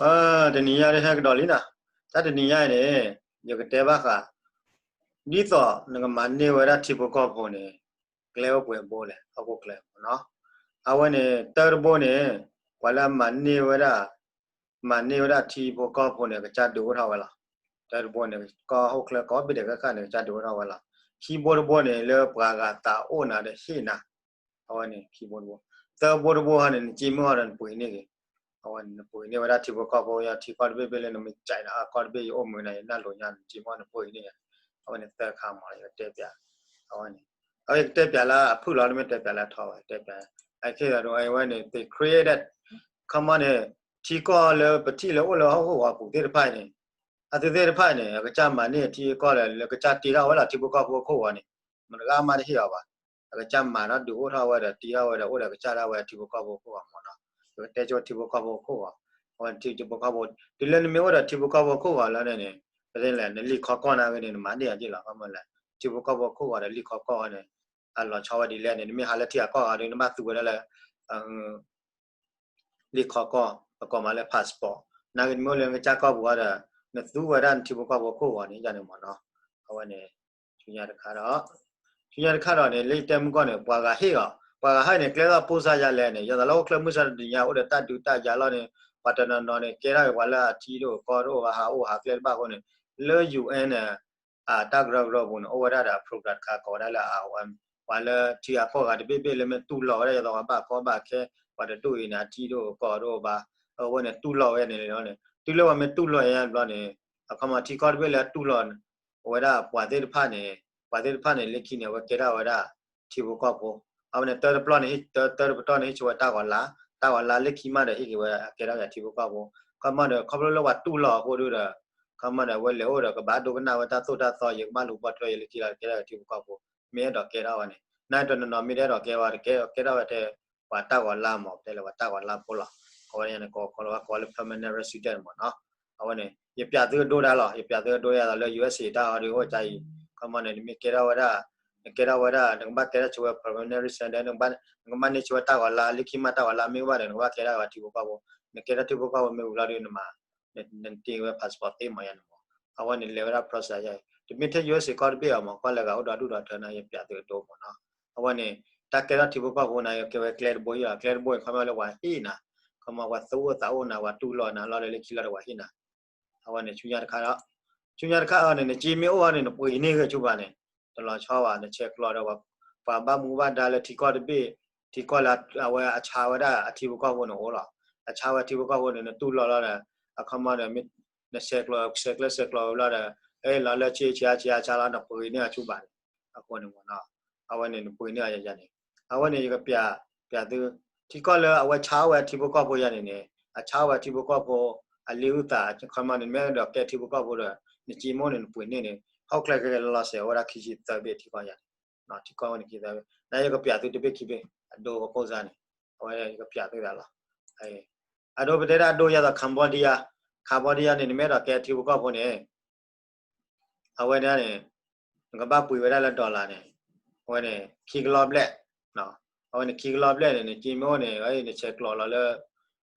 အ တနံၤညါဒ်ဟဲကဒီးလံနီၤ, တၢ်တနံၤညါအံၤန့ၣ် ယကတဲဘၣ်ဃး ဒ်သိးနကမၤန့ၢ်ဝဲဒၣ်ထံဖိကီၢ်ဖိန့ၣ် ကျဲအိၣ်ပှဲၤဘိလဲၣ် ဟီၣ်ခိၣ်ချၢမ့ၢ်နီၤ. အဝဲန့ၣ် တၢ်တဘိန့ၣ် ပှၤလၢအမၤန့ၢ်ဝဲဒၣ် မၤန့ၢ်ဝဲဒၣ်ထံဖိကီၢ်ဖိန့ၣ် ကစၢ်ဒုးအိၣ်ထီၣ်ဝဲလီၤ. တၢ်တဘိန့ၣ် ကီၢ်ဟီၣ်ခိၣ်ချၢကိးဘ့ၣ်ဒဲးခဲခါန့ၣ် ကစၢ်ဒုးအိၣ်ထီၣ်ဝဲလီၤ. ခံဘိတဘိန့ၣ် လၢပှၤဂၤသးအိၣ်နၤဒီးဟ့ၣ်နၤ အဝဲန့ၣ်ခံဘိတဘိ, သၢဘိတဘိဟီန့ၣ် နစ့မ့ၢ်အိၣ်ဒီးနပှ့ၤန့ၢ်က့ၤ, အဝဲန့ၣ် နပှ့ၤန့ၢ်ဝဲဒၣ်ထံဖိကီၢ်ဖိ ယထံကီၢ်တဘ့ၣ်ဘ့ၣ်လၢနမ့ၢ်ကဲးဒီး အကီၢ်တဘ့ၣ်ယအိၣ်မုာ်နၤ ယနၢ်လိၤညါ နစ့မ့ၢ်အိၣ်နပှ့ၤန့ၢ်ယၤ, အဝဲန့ၣ်သၢခါမး ယကတဲပၠး, အဝဲန့ၣ်, အဝဲယကတဲပၠးလၢအဖုၣ်လီၤ တမ့ၢ်တဲပၠးလၢအထီဘၣ် တဲပၠး, အခဲအံၤဒီး အဝဲန့ၣ် they created, ခီမီန့ၣ် ထံကီၢ်လၢပထံၣ်လၢအိၣ်လၢဟီၣ်ခိၣ်ဂီၤပူၤသ့ၣ်တဖၣ်အံၤန့ၣ်, အသုသ့ၣ်တဖၣ်အံၤန့ၣ် အကစၢ်မၤန့ၢ်ထံကီၢ်လၢ လၢကစၢ်တ့ထီၣ်ဝဲလီၤထံဖိကီၢ်ဖိအခိၣ်ဂီၤန့ၣ်, မတဂၤမးတဟ့ၣ်အီၤဘၣ်. အကစၢ်မၤဒီးဒုးအိၣ်ထီၣ်ဝဲဒီးတ့ထီၣ်ဝဲဒီးအိၣ်ဒီးကစၢ်ဒၣ်ဝဲထံဖိကီၢ်ဖိအခိၣ်ဂီၤမ့ၢ်နီၤ. ယကတဲဆိထံဖိကီၢ်ဖိအခိၣ်ဂီၤ, အဝဲထံဖိကီၢ်ဖိ, တုၤလၢနမ့ၢ်အိၣ်ဒီးထံဖိကီၢ်ဖိအခိၣ်ဂီၤလီၤန့ၣ်န့ၣ်, ပတဲလဲၣ် နလံာ်ခီကီၢ်နာ်ဂ့ၤန့ၣ် နမၤန့ၢ်အီၤက့ၢ်လီၤ ခီမီလဲၣ်, ထံဖိကီၢ်ဖိအခိၣ်ဂီၤဒီးလံာ်ခီကီၢ်န့ၣ်, အလီၤဆီဝဲဒ်လဲၣ်န့ၣ် နမ့ၢ်ဟးလၢထံဂၤကီၢ်ဂၤဒီး နဘၣ်သူဝဲဒၣ်လၢ လံာ်ခီကီၢ် ပကိးမးလၢ passport, နာ်ဂ့ၤနမ့ၢ်အိၣ်လၢနကစၢ်ကီၢ်ပူၤဒီး နသူဝဲဒၣ်နထံဖိကီၢ်ဖိအခိၣ်ဂီၤန့ၣ် ယန့ၣ်မ့ၢ်နီၤ. အဝဲန့ၣ် ဆူညါတခါဒီး, ဆူညါတခါဒီးန့ၣ် လၢယတဲမုၢ်ကီၢ်န့ၣ် ပှၤဂၤဟ့ၣ်အီၤ, ပှၤဂၤဟ့ၣ်န့ၣ် ကျဲသီၣ်ပိၢ်စၢ်ယၤလဲၣ်န့ၣ် ယသးလၢဟီၣ်ခိၣ်ချၢမုၢ်ဆါတနံၤညါ အိၣ်ဒီးတၢ်ဒုးတၢ်ယၤလီၤန့ၣ်, ပှၤတနီၤနီၤန့ၣ် ကဲထီၣ်က့ၤပှၤလၢအထံတအိၣ်ကီၢ်တအိၣ်ဘၣ် ဟးအိၣ်ဟးကျဲတဘၣ်အဃိန့ၣ်, လၢ ယူၣ်အ့ၣ် န့ၣ် အတၢ်ကရၢကရိပူၤန့ၣ် အိၣ်ဝဲဒၣ်ဒီး program တခါကိးဝဲဒၣ်လၢ အဝဲ ပှၤလၢထံဂၤကီၢ်ဂၤတဘ့ၣ်ဘ့ၣ်လၢမ့ၢ်တူၢ်လိာ်ဝဲဒၣ် ယသးပှၤဘၣ်ကီဘၣ်ခဲ, ပှၤတဒူၣ်အံၤန့ၣ် အထံတအိၣ်ကီၢ်တအိၣ်ဘၣ်, အဝဲန့ၣ်တူၢ်လိာ်ဝဲန့ၣ်လီၤန့ၣ်, တုၤလၢပှၤမ့ၢ်တူၢ်လိာ်ယၤဘျီန့ၣ်, အခီမီထံကီၢ်တဘ့ၣ်လၢအတူၢ်လိာ် အဝဲဒၣ်ပှၤသ့ၣ်တဖၣ်န့ၣ်, ပှၤသ့ၣ်တဖၣ်န့ၣ် လၢခံန့ၣ် အဝဲကဲထီၣ်ဝဲဒၣ် ထံဖိကီၢ်ဖိ, အဝဲန့ၣ် တၢတပျီန့ၣ်, တၢတပတီၢ်န့ၣ် ဟ့ၣ်ဆိဝဲတၢ်ဂီၤလါ, တၢ်ဂီၤလါလၢခံမးဒီးဟ့ၣ်က့ၤဝဲ ကဲထီၣ်ဝဲထံဖိကီၢ်ဖိ, ခီမီဒီး ခီဖျိလၢပှၤတူၢ်လိာ်အဃိဒီး, ခီမီဒီး အဝဲလဲၤအိၣ်ဒီးကဘၣ်ဒိကနၣ်ဝဲတၢ်သိၣ်တၢ်သီ ယကဘၣ်လူၤပိာ်ထွဲယလၢခံလီၤ ကဲထီၣ်ဝဲထံဖိကီၢ်ဖိ, မ့ၢ်အဲၣ်ဒိးကဲထီၣ်ဝဲန့ၣ်, နတနီၤနီၤမ့ၢ်တအဲၣ်ဒိးကဲဝဲ ကဲထီၣ်ဝဲထဲ ပှၤတၢ်ဂီၤလါမး ပတဲလၢပှၤတၢ်ဂီၤလါဖိလီၤ, အဝဲန့ၣ် ကိးလီၤဝဲကိးလၢ permanent resident မးနီၤ, အဝဲန့ၣ် ယပၠးသုဒိဒၣ်လီၤ, ယပၠးသုဒိဒၣ်လီၤလၢ ယူၣ်အ့ၣ်စ့ၣ် တၢ်အီၤဒ်အိၣ်ကါအံၤ, ခီမီန့ၣ် နမ့ၢ်ကဲထီၣ်ဝဲဒၣ်, နကဲထီၣ်ဝဲဒၣ် နကဘၣ်ကဲထီၣ်ဆိဝဲ permanent resident နကဘၣ်န့ၢ်ဆိဝဲတၢ်ဂီၤလါ လၢခံမးတၢ်ဂီၤလါမ့ၢ်အိၣ်ဘၣ်ဒီး နကဘၣ်ကဲထီၣ်ဝဲထံဖိကီၢ်ဖိ, နကဲထီၣ်ထံဖိကီၢ်ဖိမ့ၢ်ဝံၤလီၤဒီး နမၤ နတ့ဝဲ passport သ့မးယၤန့ၣ်မး, အဝဲန့ၣ်လဲၤဝဲဒၣ် process ယၤ, တမ့ၢ်ထဲ ယူၣ်အ့ၣ်စ့ၣ် ကီၢ်တဘ့ၣ်အီၤမး ကီၢ်လၢဂၤအိၣ်ဒီးဒူၣ်ဒီးထၢန့ၣ် ယပၠးသုဒိမးနီၤ, အဝဲန့ၣ် တၢ်ကဲထီၣ်ထံဖိကီၢ်ဖိန့ၣ် ကဲဝဲကျဲတဘိအံၤလီၤ, ကျဲတဘိအံၤ ခီမီလၢပှၤဟ့ၣ်နၤ, ခီမီပှၤသူၣ်အိၣ်သးအိၣ်နၤ ပှၤတူၢ်လိာ်နၤလီၤဒီးလၢခံလီၤဒီးပှၤဟ့ၣ်နၤ, အဝဲန့ၣ် ဆူညါတခါဒီး, ဆူညါတခါအီၤန့ၣ် နစ့မ့ၢ်အိၣ်အီၤန့ၣ် နပှ့ၤန့ၢ်ဂ့ၤဆူဘၣ်န့ၣ်, တလီၤဆီဘၣ် နဆဲးကျိးဒီး ပှၤဘၣ်မူဘၣ်ဒါလၢထံကီၢ်တဘ့ၣ်, ထံကီၢ်လၢအဝဲအဆါဝဲဒၣ်အထံဖိကီၢ်ဖိန့ၣ်အိၣ်လီၤ, အဆါဝဲထံဖိကီၢ်ဖိန့ၣ် နတူၢ်လိာ်လီၤဒီး, အခီမီဒီး နဆဲးကျိး ဆဲးကျၢဆဲးကျိးဝဲလီၤဒီး, အဲၣ်လီၤလၢဆ့ဆါဆါဆါလီၤ နပှ့ၤန့ၢ်အီၤဆူဘၣ်န့ၣ်, အဃိန့ၣ်မးနီၤ, အဝဲန့ၣ် နပှ့ၤန့ၢ်အီၤယၤန့ၣ်, အဝဲန့ၣ် ယကပၠး, ပၠးသု, ထံကီၢ်လၢအဝဲဆါဝဲထံဖိကီၢ်ဖိယၤန့ၣ်န့ၣ်, အဆါဝဲထံဖိကီၢ်ဖိ အလံာ်အုၣ်သး ခီမီန့ၣ် မ့ၢ်အဲၣ်ဒိးကဲထံဖိကီၢ်ဖိဒီး နစ့မ့ၢ်အိၣ်န့ၣ် နပှ့ၤန့ၢ်န့ၣ် ဟီၣ်ခိၣ်ချၢကဲလီၤစဲးဝဲဒၣ်ခံဆံသၢဘ့ၣ်ထံကီၢ်ယၤန့ၣ်, ထံကီၢ်ဝဲန့ၣ်ခံဆံသၢဘ့ၣ် နယကပၠးသုတဘ့ၣ်ခံဘ့ၣ် အဒိအကပိၢ်စါန့ၣ်, အဝဲယကပၠးသုသးလီၤ, အဒိပတဲဒၣ်အဒိယၤသိး Cambodia, Cambodia န့ၣ် နမ့ၢ်အဲၣ်ဒိးကဲထံဖိကီၢ်ဖိန့ၣ် အဝဲန့ၣ်န့ၣ် နကဘၣ်ပှ့ၤဝဲဒၣ်လၢ dollar န့ၣ်, အဝဲန့ၣ် ခံကလီၤဘျဲၣ်, အဝဲန့ၣ် ခံကလီၤဘျဲၣ်န့ၣ် နစ့မ့ၢ်အိၣ်န့ၣ် နဆဲးကျိးလီၤလၢ,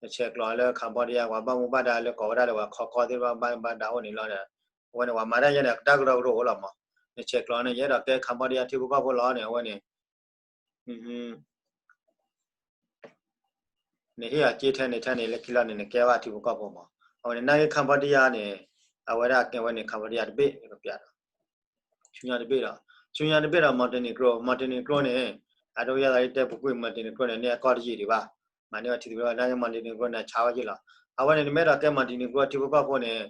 နဆဲးကျိးလၢ Cambodia ပှၤဘၣ်မူဘၣ်ဒါလၢကိးဝဲဒၣ်လၢပှၤခီကီၢ်သ့ၣ်တဖၣ်ဘၣ်မူဘၣ်ဒါအိၣ်န့ၣ်လီၤဒီး, အဝဲန့ၣ် ပှၤမၤတၢ်ယဲန့ၣ် တၢ်ကရၢကရိအိၣ်လီၤမး, နဆဲးကျိးန့ၣ် ယအဲၣ်ဒိးကဲ Cambodia ထံဖိကီၢ်ဖိလီၤန့ၣ် အဝဲန့ၣ် နဟ့ၣ်အီၤစ့ထဲန့ၣ်ထဲန့ၣ် လၢခံလီၤန့ၣ် နကဲဘၣ်ထံဖိကီၢ်ဖိမး, အဝဲန့ၣ် နာ်က့ Cambodia န့ၣ်, အဝဲဒၣ်ကဲဝဲန့ၣ် Cambodia တဘ့ၣ် ယကပၠးဒီး, ဆူညါတဘ့ၣ်ဒီး, ဆူညါတဘ့ၣ်ဒီး Montenegro, Montenegro န့ၣ်, အဒိယၤသးတဲပူၤကွံာ် Montenegro န့ၣ် န့ၢ်အကီၢ်တယံာ်ဒံးဘၣ်, မၤန့ၢ်ဝဲထံသဘျ့ဘၣ် နာ်က့ Montenegro န့ၣ် ဆါဝဲယံာ်လီၤ, အဝဲန့ၣ် နမ့ၢ်အဲၣ်ဒိးကဲ Montenegro ထံဖိကီၢ်ဖိန့ၣ်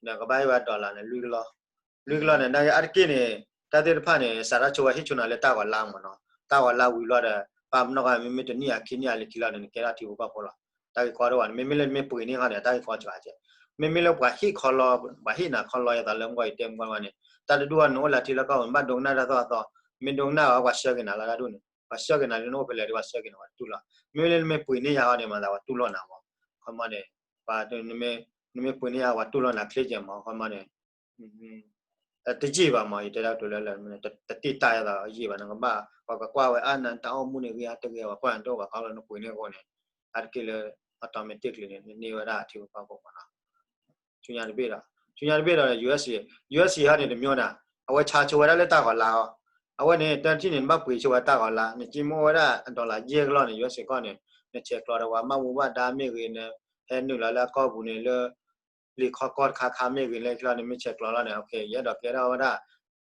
ဒီးကဘၣ်ဟ့ၣ်ဝဲ dollar န့ၣ် လွံၢ်ကလီၢ်, လွံၢ်ကလီၢ်န့ၣ် နာ်က့အါတက့ၢ်န့ၣ်, တၢ်သ့ၣ်တဖၣ်န့ၣ် စးထီၣ်ဆိဝဲဟ့ၣ်ဆိနၤလၢတၢ်ဂီၤလါမးနီၤ, တၢ်ဂီၤလါဝံၤလီၤဒီး ပာ်ပနီၣ်ဃာ် မ့မ့ၢ်တနံၣ်အခံနံၣ်အလၢခံလီၤန့ၣ် နကဲထီၣ်ထံဖိကီၢ်ဖိလီၤ, တၢ်ဂ့ၢ်ကီတအိၣ်ဘၣ်န့ၣ် မ့မ့ၢ်လၢနမ့ၢ်ပှ့ၤန့ၢ်ဃီန့ၣ် တၢ်ဂ့ၢ်ကီစှၤကဲ, မ့မ့ၢ်လၢပှၤဟ့ၣ်ခီလီၤ, ပှၤဟ့ၣ်နၤခီလီၤ ယသးလၢမုၢ်ဂီၤအံၤတဲမုၢ်ဂီၤန့ၣ်, တၢ်တဒူၣ်အီၤနအိၣ်လၢထံလၢကီၢ်ပူၤ နဘၣ်ဒိကနၣ်တၢ်သိၣ်တၢ်သီ, မ့ၢ်ဒိကနၣ်အီၤ ပှၤဆှၢက့ၤနၤလီၤတၢ်ဒူၣ်န့ၣ်, ပှၤဆှၢက့ၤနၤလၢနအိၣ်ဖဲလဲၣ်ဒီး ပှၤဆှၢက့ၤနၤ ပှၤတူၢ်လိာ်, မ့မ့ၢ်လၢနမ့ၢ်ပှ့ၤန့ၢ်ယၤဃီန့ၣ် မၤသးပှၤတူၢ်လိာ်နၤမး, ခီမီန့ၣ် ပှၤ နမ့ၢ်ပှ့ၤန့ၢ်ယၤ ပှၤတူၢ်လိာ်နၤချ့ကဲမး ခီမီန့ၣ် တယံာ်ဘၣ်မး ယတဲဒၣ်ကတိၤလၢလၢ တတ့ၢ်တၢ်ယၤသးယံာ်ဘၣ် နကဘၣ် ပှၤကကွၢ်ဝဲအါနၤတၢ်အိၣ်မူန့ၣ် ဂ့ၤအါတဂ့ၤ ပှၤကွၢ်နၤတအိၣ်ဘၣ် ခီလၢနပှ့ၤန့ၢ်အဃိန့ၣ် အါတက့ၢ်လၢ automatically န့ၣ် နန့ၢ်ဝဲဒၣ်ထံဖိကီၢ်ဖိမ့ၢ်နီၤ. ဆူညါတဘ့ၣ်ဒီး ဆူညါတဘ့ၣ်ဒီး ယူအ့စ့ၣ် ယူအ့စ့ၣ် ဟီန့ၣ် တမံၤန့ၣ် အဝဲဆါဆိဝဲဒၣ်လၢတၢ်ဂီၤလါအီၤ, အဝဲန့ၣ် တထံၣ်န့ၣ် နဘၣ်ပှ့ၤဆိဝဲတၢ်ဂီၤလါ, နက့မ့ၢ်အိၣ်ဝဲဒၣ် dollar ယဲၢ်ကလီၢ်န့ၣ် ယူအ့စ့ၣ် ကီၢ်န့ၣ် နဆဲးကျိးဒီးပှၤဘၣ်မူဘၣ်ဒါမ့ၢ်ဂ့ၤ, နဟဲနုာ်လီၤလၢအကီၢ်ပူၤန့ၣ်လၢ လံာ်ခီကီၢ်တခါခါမ့ၢ်ဂ့ၤလၢခံလီၤန့ၣ် မ့ၢ်ဆဲးကျိးလီၤန့ၣ် ယအဲၣ်ဒိးကဲထီၣ်ဝဲဒၣ်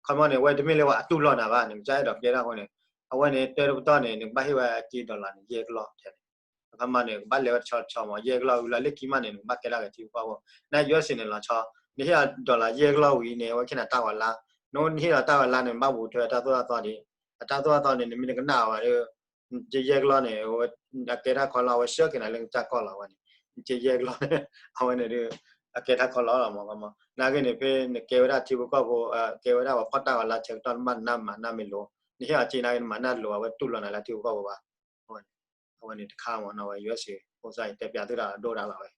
ခီမီန့ၣ် အဝဲတမ့ၢ်လၢပှၤအတူၢ်လိာ်နၤဘၣ်, နကစၢ်အဲၣ်ဒိးကဲထီၣ်အဃိန့ၣ် အဝဲန့ၣ် တၢတပတီၢ်န့ၣ် နကဘၣ်ဟ့ၣ်ဝဲအက့ dollar န့ၣ် ယဲၢ်ကလီၢ်ထဲန့ၣ်, ခီမီန့ၣ် ကဘၣ်လဲၤဝဲတဆီတဆီမး ယဲၢ်ကလီၢ်ဝံၤလီၤလၢခံမးန့ၣ် နကဘၣ်ကဲထီၣ်က့ၤထံဖိကီၢ်ဖိ, နယူအ့စ့ၣ်န့ၣ်လီၤဆီ, နဟ့ၣ်အီၤ dollar ယဲၢ်ကလီၢ်ဝံၤန့ၣ် အဝဲကဟ့ၣ်နၤတၢ်ဂီၤလါ, နဟ့ၣ်လီၤတၢ်ဂီၤလါန့ၣ် နဘၣ်ဘူးထွဲအတၢ်သိၣ်တၢ်သီဒ်, အတၢ်သိၣ်တၢ်သီန့ၣ် နမ့ၢ်နကနၣ်အီၤဘၣ်ဒီး နက့ယဲၢ်ကလီၢ်န့ၣ် အကဲထီၣ်ခီလီၤ အဝဲဆှၢက့ၤနၤလၢနကစၢ်ကီၢ်လီၤဝဲန့ၣ်, နက့ယဲၢ်ကလီၢ်န့ၣ် အဝဲန့ၣ်ဒီး အကဲထီၣ်ခီလီၤလီၤမး, နာ်က့န့ၣ် ဖဲနကဲဝဲဒၣ်ထံဖိကီၢ်ဖိ ကဲဝဲဒၣ်ပှၤဖီၣ်တၢ်ဂီၤလါဆၢကတီၢ် နဘၣ်နးမးနးမ့ၢ်လိၤ, နဟ့ၣ်အီၤက့နာ်က့ နမၤနၢ်တလိၤ အဝဲတူၢ်လိာ်နၤလၢထံဖိကီၢ်ဖိဘၣ်, အဝဲန့ၣ်တခါမးနီၤ ဝဲ ယူအ့စ့ၣ် ဖိစါအံၤ တဲပၠးသုတၢ်ဒိၣ်ဒၣ်လီၤဝဲ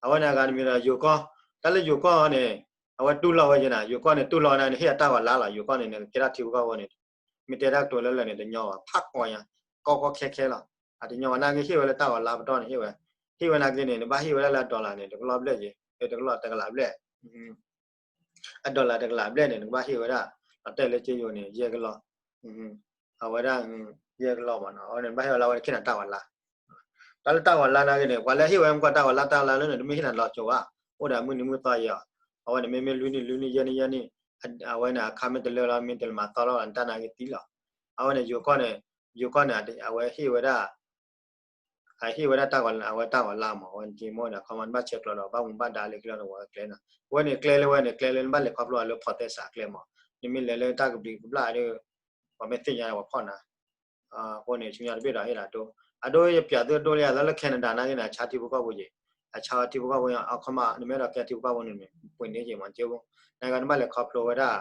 အဝဲန့ၣ်အဂၤတမံၤဒီး ယိၤကီၢ်, တၢ်လၢယိၤကီၢ်န့ၣ် အဝဲတူၢ်လိာ်ဝဲယဲနၤ, ယိၤကီၢ်န့ၣ် တူၢ်လိာ်ဝဲနၤ နဟ့ၣ်အတၢ်ဂီၤလါလီၤ, ယိၤကီၢ်န့ၣ် နကကဲထီၣ်ထံဖိကီၢ်ဖိန့ၣ်, မ့ၢ်တဲတၢ်ကတိၤလၢလၢာ်န့ၣ် တညီဘၣ်, ဖးကီညါ, ကီကီခဲခဲလီၤ, အတညီဘၣ် နာ်က့ဟ့ၣ်ဝဲလၢတၢ်ဂီၤလါပတီၢ်န့ၣ် ဟ့ၣ်ဝဲ, ဟ့ၣ်ဝဲနာ်က့န့ၣ် နဘၣ်ဟ့ၣ်ဝဲဒၣ်လၢအ dollar န့ၣ် တကလီၢ်ဘျဲၣ်ယဲ, တကလီၢ်တကလးဘျဲၣ် အ dollar တကလးဘျဲၣ်န့ၣ် နကဘၣ်ဟ့ၣ်ဝဲဒၣ်, ဒီးတဲလၢက့ယိၤန့ၣ် ယဲၢ်ကလီၢ်, အဝဲဒၣ် ယဲၢ်ကလီၢ်မးနီၤ, အဝဲန့ၣ် နဘၣ်ဟ့ၣ်ဝဲလၢအဝဲန့ၣ် ကဟ့ၣ်နၤတၢ်ဂီၤလါ, တၢ်လၢတၢ်ဂီၤလါနာ်က့န့ၣ် ပှၤလၢဟ့ၣ်ဝဲမ့ၢ်ကွၢ်တၢ်ဂီၤလါတၢ်လါလၢန့ၣ် တမ့ၢ်ဟ့ၣ်နၤလီၤစိၤဘၣ်, အိၣ်ဒီးမုၢ်နံၤမုၢ်သီယဲအီၤ, အဝဲန့ၣ် မ့မ့ၢ်လွံၢ်နံၣ်လွံၢ်နံၣ်ယဲၢ်နံၣ်ယဲၢ်နံၣ်, အဝဲန့ၣ် အခါမ့ၢ်တလၢလီၤ မ့ၢ်တလၢမၤသီလီၤ နတၢ်နာ်က့သံလီၤ, အဝဲန့ၣ် ယိၤကီၢ်န့ၣ်, ယိၤကီၢ်န့ၣ် အဝဲဟ့ၣ်ဝဲဒၣ် အဟ့ၣ်ဝဲဒၣ်တၢ်ဂီၤလါ အဝဲတၢ်ဂီၤလါမး အဝဲန့ၣ်က့မိၢ်န့ၣ် အခီမး နဘၣ်ဆဲးကျိးဒီး ဘၣ်မူဘၣ်ဒါလၢခံလီၤန့ၣ် ဝဲကျဲန့ၣ် အဝဲန့ၣ်ကျဲလၢဝဲန့ၣ် ကျဲလၢနဘၣ်လဲၤခီဖျိအီၤလၢ ဖီၣ်သဲစး အကျဲမး, နမ့ၢ်လဲၤလၢတၢ်ကဘျံးကဘျၣ်ဒီး ပှၤမ့ၢ်သ့ၣ်ညါန့ၣ် ပှၤဖီၣ်နၤ, အဃိန့ၣ် ဆူညါတဘ့ၣ်ဒီးဟ့ၣ်ဒၣ်ဒိ, အဒိ ယပၠးသုဒိလံ အသးလၢ Canada နာ်က့န့ၣ် အဆါထံဖိကီၢ်ဖိက့ၤ, အဆါထံဖိကီၢ်ဖိ အခီမး နမ့ၢ်အဲၣ်ဒိးကဲထံဖိကီၢ်ဖိန့ၣ် ပှ့ၤန့ၢ်က့ၤမး က့, နာ်က့နဘၣ်လဲၤခီဖျိဝဲဒၣ်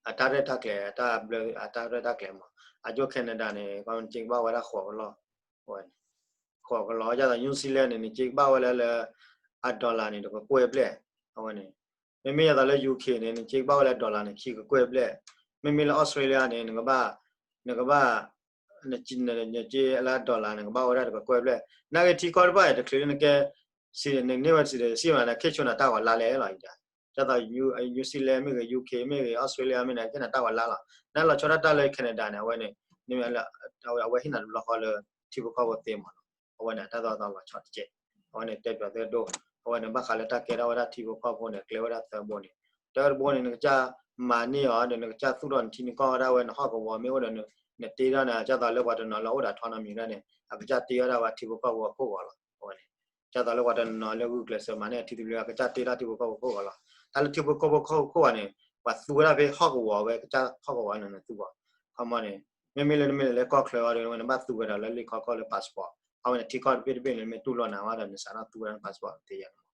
အတၢ်ရဲၣ်တၢ်ကျဲၤ အတၢ်ဘျၢ အတၢ်ရဲၣ်တၢ်ကျဲၤမး, အကၠိ Canada န့ၣ် နက့ကဘၣ်ဝဲဒၣ်ဃိးကလီၢ်, ဃိးကလီၢ် ဒ်သိး New Zealand န့ၣ် နက့ကဘၣ်ဝဲလၢလၢ အ dollar န့ၣ် တကကွဲၢ်ဘျဲၣ်, အဝဲန့ၣ်, မ့မ့ၢ်ဒ်သိးလၢ UK န့ၣ် နက့ကဘၣ်ဝဲလၢ dollar န့ၣ် ခံကကွဲၢ်ဘျဲၣ်, မ့မ့ၢ်လၢ Australia န့ၣ် နကဘၣ်, နကဘၣ် နက့လၢ dollar န့ၣ် ကဘၣ်ဝဲဒၣ်တကကွဲၢ်ဘျဲၣ်, နာ်က့ထံကီၢ်တဖၣ်အံၤ တချုးလၢနကဲ စံးန့ၣ် နန့ၢ်ဝဲစံးဒီး စံးမး နခ့ၣ်ဆိနၤတၢ်ဂီၤလါလဲၣ်လီၤ, ဒ်သိး New Zealand မ့ၢ်ဂ့ၤ UK မ့ၢ်ဂ့ၤ Australia မ့ၢ်န့ၣ် ကဲနၤတၢ်ဂီၤလါလီၤ, နလီၤဆီဒၣ်တၢ်လၢ Canada န့ၣ် အဝဲန့ၣ်, အဝဲဟ့ၣ်နၤတဘျီဃီလၢ ထံဖိကီၢ်ဖိသ့မးနီၤ, အဝဲန့ၣ် တၢ်သိၣ်တၢ်သီလီၤဆီတကဲး, အဝဲန့ၣ် တဲပၠးသုဒိ, အဝဲန့ၣ်ဘၣ်ဃးလၢတၢ်ကဲထီၣ်ဝဲဒၣ်ထံဖိကီၢ်ဖိန့ၣ် ကျဲဝဲဒၣ်သၢဘိန့ၣ်, တၢတဘိန့ၣ် နကစၢ်မၤန့ၢ်အီၤဒီး နကစၢ်သူၣ်ထီၣ်နထံနကီၢ်ဝဲဒၣ်ဝဲ နဟီၣ်ကဝီၤမ့ၢ်အိၣ်ဒီး နတ့ထီၣ်န့ၣ် ဒ်သိးလၢပှၤတနီၤလၢအအိၣ်ဒီး autonomy န့ၣ် အကစၢ်တ့ဝဲဒၣ်ဝဲထံဖိကီၢ်ဖိအခိၣ်ဂီၤလီၤ, အဝဲန့ၣ် ဒ်သိးလၢပှၤတနီၤလၢဂုာ်ကျဲးစၢးမၤန့ၢ်အထံသဘျ့ အကစၢ်တ့ထီၣ်ထံဖိကီၢ်ဖိခိၣ်ဂီၤလီၤ, တၢ်လၢထံဖိကီၢ်ဖိခိၣ်ဂီၤန့ၣ် ပှၤသူဝဲဒၣ်ဖဲဟီၣ်ကဝီၤဝဲကစၢ်ဟီၣ်ကဝီၤန့ၣ် နသူအီၤ, ခီမီန့ၣ်, မ့မ့ၢ်လၢနမ့ၢ်လဲၤလၢကီၢ်ချၢအီၤဒီး နဘၣ်သူဝဲဒၣ်လၢလံာ်ခီကီၢ်လၢ passport, အဝဲန့ၣ် ထံကီၢ်တဘ့ၣ်တဘ့ၣ်န့ၣ် မ့ၢ်တူၢ်လိာ်နၤဝဲဒီး နစးထီၣ်သူဝဲဒၣ် passport သ့ယဲန့ၣ်မး,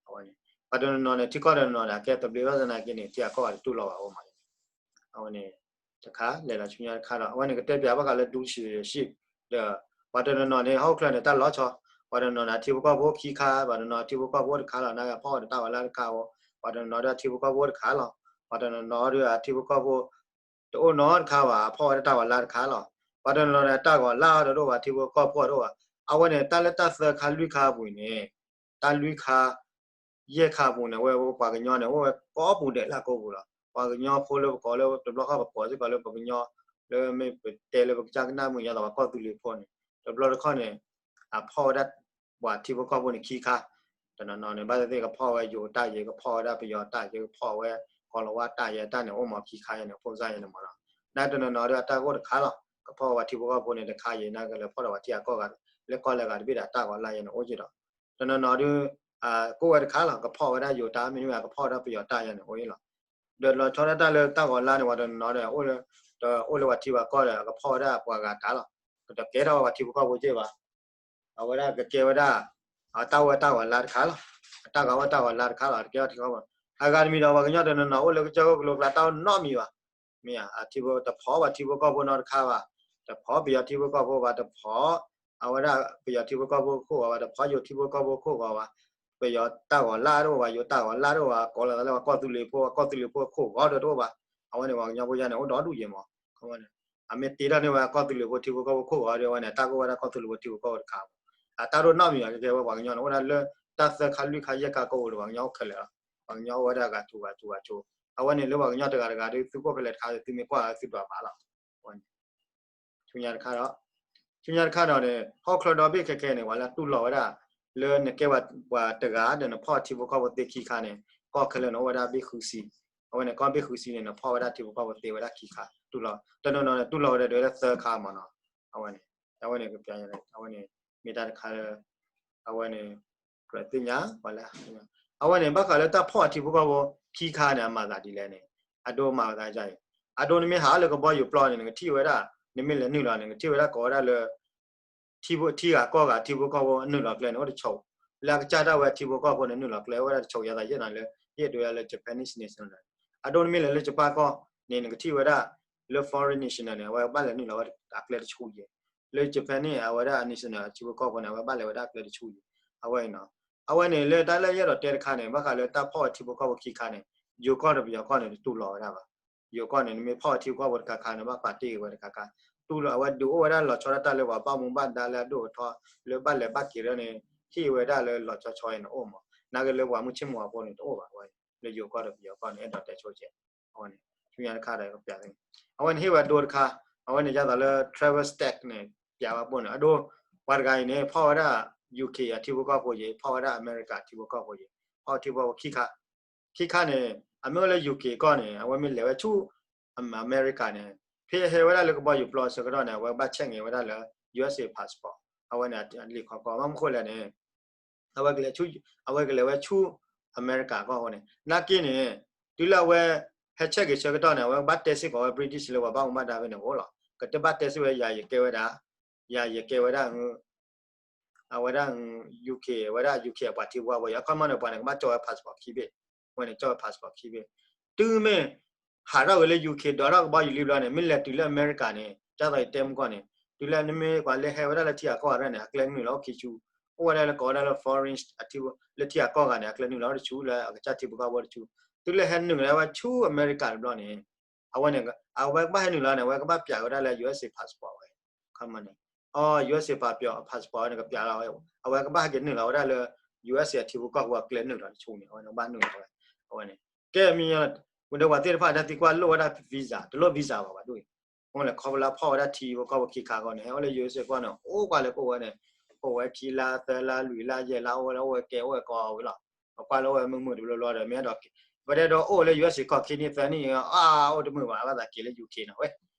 အဝဲန့ၣ်, ပှၤတနီၤနီၤန့ၣ် ထံကီၢ်တနီၤနီၤန့ၣ် အကဲသဘျ့ဘၣ်သနာ်က့န့ၣ် ထံအကီၢ်ဂၤတတူၢ်လိာ်ဘၣ်အဃိမး အဝဲန့ၣ် တခါ လဲၤလီၤဆူညါတခါဒီး အဝဲန့ၣ်ကတဲပၠးဘၣ်ဃးလၢ dual citizenship ဒီး ပှၤတနီၤနီၤန့ၣ် ဟီၣ်ခိၣ်ချၢန့ၣ် တၢ်လီၤဆီ, ပှၤတနီၤနီၤန့ၣ် အထံဖိကီၢ်ဖိခံခါ, ပှၤတနီၤထံဖိကီၢ်ဖိတခါလီၤ, နာ်က့အဖီၣ်ဝဲဒၣ်တၢ်ဂီၤလါတခါဧိၤ, ပှၤတနီၤနီၤဒီးအထံဖိကီၢ်ဖိတခါလီၤ, ပှၤတနီၤနီၤဒီးအထံဖိကီၢ်ဖိ တအိၣ်နီတခါဘၣ်, အဖီၣ်ဝဲဒၣ်တၢ်ဂီၤလါတခါလီၤ, ပှၤတနီၤနီၤန့ၣ် တၢ်ဂီၤလါဒီးတအိၣ်ဘၣ်, ထံဖိကီၢ်ဖိတအိၣ်ဘၣ်, အဝဲန့ၣ် တၢ်လၢတၢ်သၢခါလွံၢ်ခါအပူၤန့ၣ် တၢ်လွံၢ်ခါ ယဲၢ်ခါအပူၤန့ၣ် အဝဲပှၤကညီန့ၣ် အိၣ်ဝဲကိးပူၤဒဲးလၢအကိာ်ပူၤလီၤ, ပှၤကညီဖိလၢပကိးလၢ တဘျီဃီပကိးစ့ၢ်ကီးလၢပကညီ လၢမ့ၢ်ပတဲလၢပကစၢ်ကနၣ်မုာ်ညါဒီးပှၤကီၢ်သူလ့ၤဖိန့ၣ်, တဘျီတခီၣ်န့ၣ် အဖီၣ်ဝဲဒၣ် ပှၤထံဖိကီၢ်ဖိန့ၣ်ခံခါ, တနီၤနီၤန့ၣ် ဘၣ်သ့ၣ်သ့ၣ်ကဖီၣ်ဝဲယိၤတၢ်ယဲ ကဖီၣ်ဝဲဒၣ်ပယီၤတၢ်ယဲ ကဖီၣ်ဝဲကီၤလၤဝါတၢ်ယဲ တၢ်န့ၣ်အိၣ်မးခံခါယဲန့ၣ် ဖိစၢ်ယဲန့ၣ်မးနီၤ, နာ်က့တနီၤနီၤဒီးအတၢ်ကအိၣ်တခါလီၤ, ကဖီၣ်ဝဲပှၤထံဖိကီၢ်ဖိန့ၣ်တခါယဲ နာ်က့လဲၤဖီၣ်ဒီးပှၤထံအကီၢ်ဂၤ လၢကီၢ်လၢဂၤတဘ့ၣ်ဒီးအတၢ်ဂီၤလါယဲန့ၣ်အိၣ်က့ၤဒီး, တနီၤနီၤဒီး ကအိၣ်ဝဲတခါလီၤ, ကဖီၣ်ဝဲဒၣ်ယိၤတၢ်မ့တမ့ၢ် ကဖီၣ်ဝဲဒၣ်ပယီၤတၢ်ယဲန့ၣ်အိၣ်အံၤလီၤ, ဒီးလီၤဆီဒၣ်တၢ်လၢတၢ်ဂီၤလါန့ၣ် ပှၤတနီၤနီၤဒီး အိၣ်လၢပှၤထံပှၤကီၢ်ဒီး ကဖီၣ်ဝဲဒၣ်ပှၤဂၤတၢ်လီၤ, ကတကဲထီၣ်ဝဲပှၤထံဖိကီၢ်ဖိက့ၢ်ဘၣ် အဝဲဒၣ်ကကဲဝဲဒၣ် အတၢ်အိၣ်ဝဲတၢ်ဂီၤလါတခါလီၤ, အတၢ်ဂီၤဝဲတၢ်ဂီၤလါတခါလီၤ, တကဲထီၣ်ထံကီၢ်ဖိ, အဂၤတမံၤဒီး ပှၤကညီတနီၤနီၤ အိၣ်လၢကစၢၢ်ခိၣ်ကလိကျါ တၢ်အိၣ်နီတမံၤဘၣ်, မ့ၢ်ဧါ, အထံဖိတဖီၣ်ပှၤထံဖိကီၢ်ဖိနီတခါဘၣ်, တဖီၣ်ပယီၤထံဖိကီၢ်ဖိဘၣ်, တဖီၣ် အဝဲဒၣ်ပယီၤထံဖိကီၢ်ဖိခိၣ်ဂီၤဘၣ်, တဖီၣ်ယိၤထံဖိကီၢ်ဖိခိၣ်ဂီၤဘၣ်, ပယီၤတၢ်ဂီၤလါတအိၣ်ဘၣ်, ယိၤတၢ်ဂီၤလါတအိၣ်ဘၣ်, ကိးလီၤသးလၢပှၤကီၢ်သူလ့ၤဖိ, ပှၤကီၢ်သူလ့ၤဖိခိၣ်ဂီၤဒီးတအိၣ်ဘၣ်, အဝဲန့ၣ်ပှၤကညီဖိယါန့ၣ် အိၣ်ဒီဒူၣ်ယဲမး, ခီမီန့ၣ် အမ့ၢ်တ့ထီၣ်န့ၢ်ဝဲကီၢ်သူလ့ၤဖိထံဖိကီၢ်ဖိခိၣ်ဂီၤဒီး အဝဲန့ၣ် တၢ်ကအိၣ်ဝဲဒၣ်ကီၢ်သူလ့ၤဖိထံဖိကီၢ်ဖိတခါမး. အတၢ်ဒိၣ်နီၢ်မံၤအီၤကဲကဲဝဲပှၤကညီန့ၣ် အိၣ်ဒၣ်လၢတၢ်သၢခါလွံၢ်ခါယဲၢ်ခါကအိၣ်ဒီး ပှၤကညီအိၣ်ခဲလၢာ်လီၤ. ပှၤကညီအိၣ်ဝဲဒၣ်ဂၤကၠိဂၤကၠိဂၤကၠိ. အဝဲန့ၣ်လၢပှၤကညီတဂၤတဂၤဒီး သုကအိၣ်ဖဲလဲၣ်တခါ သုမ့ၢ်ကွၢ်သုဒွးဘၣ်လီၤ. အဝဲန့ၣ် ဆူညါတခါဒီး ဆူညါတခါဒီးန့ၣ် ဟီၣ်ချၢဒီဘ့ၣ်ခဲခဲန့ၣ် ပှၤလၢတူၢ်လိာ်ဝဲဒၣ် လၢနကဲပှၤတဂၤဒီးနဖီၣ်ထံဖိကီၢ်ဖိသ့ခံခါန့ၣ် ကီၢ်ခဲလၢာ်န့ၣ် အိၣ်ဝဲဒၣ်ဘ့ၣ်ဃုဆံ. အဝဲန့ၣ် ကီၢ်ဘ့ၣ်ဃုဆံန့ၣ် နဖီၣ်ဝဲဒၣ်ထံဖိကီၢ်ဖိသ့ဝဲဒၣ်ခံခါ တူၢ်လိာ် တနီၤနီၤန့ၣ် တူၢ်လိာ်ဝဲဒၣ်ဒုးဝဲဒၣ်သၢခါမးနီၤ. အဝဲန့ၣ် အဝဲန့ၣ် ကပျး အဝဲန့ၣ် မ့ၢ်တၢ်တခါလၢ အဝဲန့ၣ် ကြၢးသ့ၣ်ညါပှၤလၢ အဝဲန့ၣ် ဘၣ်ဃးလၢတၢ်ဖီၣ်အထံဖိကီၢ်ဖိခံခါန့ၣ် အမၤသးဒ်လဲၣ်န့ၣ် အဒိမၤသးဒ်အံၤ, အဒိနမ့ၢ်ဟးလၢကဘီယူၤပျီန့ၣ် နကထံၣ်ဝဲဒၣ် နမ့ၢ်လဲၤနုာ်လီၤ နကထံၣ်ဝဲဒၣ်ကိးဝဲဒၣ်လၢ ထံဖိ ထံဂၤကီၢ်ဂၤ ထံဖိကီၢ်ဖိနုာ်လီၤကျဲန့ၣ် အိၣ်တဆိး, လၢအကစၢ်ဒၣ်ဝဲထံဖိကီၢ်ဖိန့ၣ် နုာ်လီၤကျဲအိၣ်ဝဲဒၣ်တဆိး ယသးယဲၢ်နၤလၢ ယအဲၣ်ဒိးယၤလၢ Japanese national န့ၣ်, အဒိနမ့ၢ်လဲၤလၢ Japan ကီၢ်န့ၣ် နကထံၣ်ဝဲဒၣ် လၢ foreign national န့ၣ် အဝဲဘၣ်လဲၤနုာ်လီၤဝဲအကျဲတဆူၣ်ယဲၢ်, လၢ Japan န့ၣ် အဝဲဒၣ် national ထံဖိကီၢ်ဖိန့ၣ် အဝဲဘၣ်လဲၤဝဲဒၣ်အကျဲတဆူၣ်ယဲၢ်, အဝဲအံၤနီၤ, အဝဲန့ၣ်လၢတၢ်လၢယအဲၣ်ဒိးတဲတခါန့ၣ် ဘၣ်ဃးလၢတၢ်ဖီၣ်ဝဲထံဖိကီၢ်ဖိခံခါန့ၣ် ယိၤကီၢ်ဒီးပယီၤကီၢ်န့ၣ် တတူၢ်လိာ်ဝဲဒၣ်ဘၣ်. ယိၤကီၢ်န့ၣ် နမ့ၢ်ဖီၣ်ဝဲထံဖိကီၢ်ဖိတခါခါန့ၣ် ဘၣ်ပာ်တ့ၢ်က့ၤဝဲတခါခါ, တူၢ်လိာ်အဝဲဒုးအိၣ်ဝဲဒၣ်လီၤဆီဒၣ်တၢ်လၢပှၤဘၣ်မူဘၣ်ဒါလၢအဒိၣ်အထီ လၢဘၣ်လဲၤဘၣ်က့ၤဒၣ်န့ၣ် ဟ့ၣ်ဝဲဒၣ်လၢလီၤဆီဆီအံၤန့ၣ်အိၣ်မး, နာ်က့လၢပှၤမုၢ်ဆ့ၣ်မုၢ်ဂီၤဖိန့ၣ်တအိၣ်ဘၣ်ဝဲ, လၢယိၤကီၢ်ဒီးပယီၤကီၢ်န့ၣ် အဲၣ်ဒိးတဲဆိကဲး, အဝဲန့ၣ် ဆူညါတခါဒီးကပျးသ့, အဝဲန့ၣ်ဟ့ၣ်ဝဲဒိတခါ, အဝဲန့ၣ်ယသးလၢ travel stack န့ၣ် ပျးဝဲပိၢ်န့ၣ် အဒိ ပှၤတဂၤအံၤန့ၣ် ဖီၣ်ဝဲဒၣ် UK အထံဖိကီၢ်ဖိယဲၢ် ဖီၣ်ဝဲဒၣ် America ထံဖိကီၢ်ဖိယဲၢ်, ဖီၣ်ထံဖိကီၢ်ဖိခံခါ, ခံခါန့ၣ် အမ့ၢ်အိၣ်လၢ UK ကီၢ်န့ၣ် အဝဲမ့ၢ်လဲၤဝဲဆူ America န့ၣ် ဖဲဟဲဝဲဒၣ်လၢကဘီယူၤပျီဆၢကတီၢ်န့ၣ် အဝဲဘၣ် check န့ၢ်ဝဲဒၣ်လၢ USA passport, အဝဲန့ၣ်အလံာ်ခီကီ ဘၣ်မနုၤဃိလဲၣ်န့ၣ် အဝဲကလဲၤဆူ အဝဲကလဲၤဝဲဆူ America ကီၢ်ဃိန့ၣ် နာ်က့န့ၣ် တုၤလၢအဝဲ ဟဲ check က့ၤဆၢကတီၢ်န့ၣ် အဝဲကဘၣ်တဲစ့ၢ်ကီးဝဲ British လၢပှၤဘၣ်မူဘၣ်ဒါဖဲန့ၣ်အဃိလီၤ. ကတဘၣ်တဲစ့ၢ်ဝဲ ယၤယကဲဝဲဒၣ် ယၤယကဲဝဲဒၣ် အဝဲဒၣ် UK ဝဲဒၣ် UK အပှၤထံဖိကီၢ်ဖိယဲၢ် အခီပညီန့ၣ် ပှၤန့ၣ် ကဘၣ်ကၠီၣ်ဝဲ passport ခံဘ့ၣ်, အဝဲန့ၣ် ကၠီၣ်ဝဲ passport ခံဘ့ၣ်, တုၤမ့ၢ် ဟးထီၣ်ဝဲလၢ UK ဒိးထီၣ်ကဘီယူၤလံဘျီန့ၣ် မ့ၢ်လဲၤတုၤလၢ America န့ၣ် ဒ်သိးယတဲမုၢ်ကီၢ်န့ၣ် တုၤလၢနမ့ၢ်ပှၤလၢဟဲဝဲဒၣ်လၢထံဂၤကီၢ်ဂၤန့ၣ် အကျဲနုာ်လီၤအိၣ်ခံဆူ, အိၣ်ဝဲဒၣ်လၢကိးဝဲဒၣ်လၢ foreign အထံ လၢထံဂၤကီၢ်ဂၤန့ၣ် အကျဲနုာ်လီၤအိၣ်တဆူ လၢအကစၢ်ထံဖိကီၢ်ဖိတဆူ, တုၤလၢဟဲနုာ်လီၤဝဲဆူ America တဘျီန့ၣ် အဝဲန့ၣ် အဝဲကဘၣ်ဟဲနုာ်လီၤန့ၣ် အဝဲကဘၣ်ပျးဝဲဒၣ်လၢ USA passport ဝဲ, ခီမီန့ၣ် အ USA passport ဝဲန့ၣ် ကပျးလီၤဝဲ, အဝဲကဘၣ်ဟဲက့ၤနုာ်လီၤဝဲဒၣ်လၢ USA အထံဖိကီၢ်ဖိအကျဲနုာ်လီၤတဆူန့ၣ် အဝဲန့ၣ်ကဘၣ်နုာ်လီၤဝဲ, အဝဲန့ၣ် ကဲမံၤ ဝဲဒီးပှၤသ့ၣ်တဖၣ်တၢ်သံကွၢ်လိၣ်ဝဲဒၣ် visa တလိၣ် visa ဘၣ်ဘၣ်ဒ်အံၤ, အဃိန့ၣ် ခီဖျိလၢဖီၣ်ဝဲဒၣ်ထံဖိကီၢ်ဖိခံခါအဂီၢ်န့ၣ် ဟဲအိၣ်လၢ USA ကီၢ်န့ၣ် အိၣ်ကွၢ်လၢကအိၣ်ဝဲန့ၣ် အိၣ်ဝဲခံလါသၢလါလွံၢ်လါယဲၢ်လါ အိၣ်ဝဲလၢအိၣ်ဝဲကဲအိၣ်ဝဲကီးဝဲလီၤ, ပကွၢ်လၢအိၣ်ဝဲမုာ်မုာ်တဘျီဘျီဒီး မ့ၢ်အဲၣ်ဒိး ပတဲဒီးအိၣ်လၢ USA ကီၢ်ခံနံၣ်သၢနံၣ် အါ အိၣ်တမုာ်ဘၣ် ဘၣ်သးက့ၤလၢ UK နီၤဝဲ,